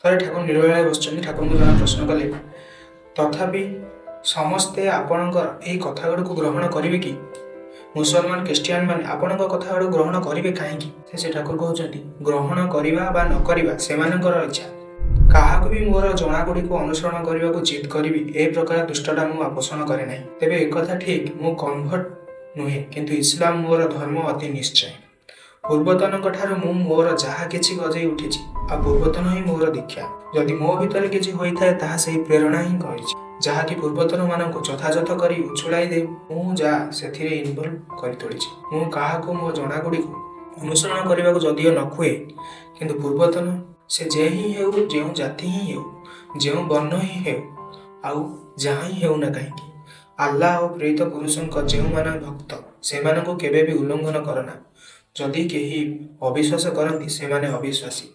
ଥରେ ଠାକୁର ନିରୋଳାରେ ବସିଛନ୍ତି। ଠାକୁରଙ୍କୁ ଜଣେ ପ୍ରଶ୍ନ କଲେ, ତଥାପି ସମସ୍ତେ ଆପଣଙ୍କର ଏହି କଥା ଗୁଡ଼ିକୁ ଗ୍ରହଣ କରିବେ କି? ମୁସଲମାନ, ଖ୍ରୀଷ୍ଟିଆନ ମାନେ ଆପଣଙ୍କ କଥା ଗୁଡ଼ିକୁ ଗ୍ରହଣ କରିବେ କାହିଁକି? ସେ ଠାକୁର କହୁଛନ୍ତି, ଗ୍ରହଣ କରିବା ବା ନ କରିବା ସେମାନଙ୍କର ଇଚ୍ଛା। କାହାକୁ ବି ମୋର ଜଣା ଗୁଡ଼ିକୁ ଅନୁସରଣ କରିବାକୁ ଜିଦ୍ କରିବି, ଏ ପ୍ରକାର ଦୁଷ୍ଟତା ମୁଁ ପୋଷଣ କରେ ନାହିଁ। ତେବେ ଏକଥା ଠିକ୍, ମୁଁ କନଭର୍ଟ ନୁହେଁ, କିନ୍ତୁ ଇସଲାମ ମୋର ଧର୍ମ ଅତି ନିଶ୍ଚୟ। ପୂର୍ବତନଙ୍କ ଠାରୁ ମୁଁ ମୋର ଯାହା କିଛି ଗଜେଇ ଉଠିଛି, ଆଉ ପୂର୍ବତନ ହିଁ ମୋର ଦୀକ୍ଷା। ଯଦି ମୋ ଭିତରେ କିଛି ହୋଇଥାଏ, ତାହା ସେହି ପ୍ରେରଣା ହିଁ କରିଛି, ଯାହାକି ପୂର୍ବତନ ମାନଙ୍କୁ ଯଥାଯଥ କରି ଉଛୁଳାଇ ଦେଇ ମୁଁ ଯାହା ସେଥିରେ ଇନଭଲ୍ଭ କରି ତୋଳିଛି। ମୁଁ କାହାକୁ ମୋ ଜଣା ଗୁଡ଼ିକୁ ଅନୁସରଣ କରିବାକୁ ଯଦିଓ ନ କୁହେ, କିନ୍ତୁ ପୂର୍ବତନ ସେ ଯେ ହିଁ ହେଉ, ଯେଉଁ ଜାତି ହିଁ ହେଉ, ଯେଉଁ ବର୍ଣ୍ଣ ହିଁ ହେଉ, ଆଉ ଯାହା ହିଁ ହେଉ ନା କାହିଁକି, ଆଲ୍ଲାହ ଓ ପ୍ରେରିତ ପୁରୁଷଙ୍କ ଯେଉଁମାନେ ଭକ୍ତ, ସେମାନଙ୍କୁ କେବେ ବି ଉଲ୍ଲଂଘନ କରନା। ଯଦି କେହି ଅବିଶ୍ୱାସ କରନ୍ତି, ସେମାନେ ଅବିଶ୍ୱାସୀ।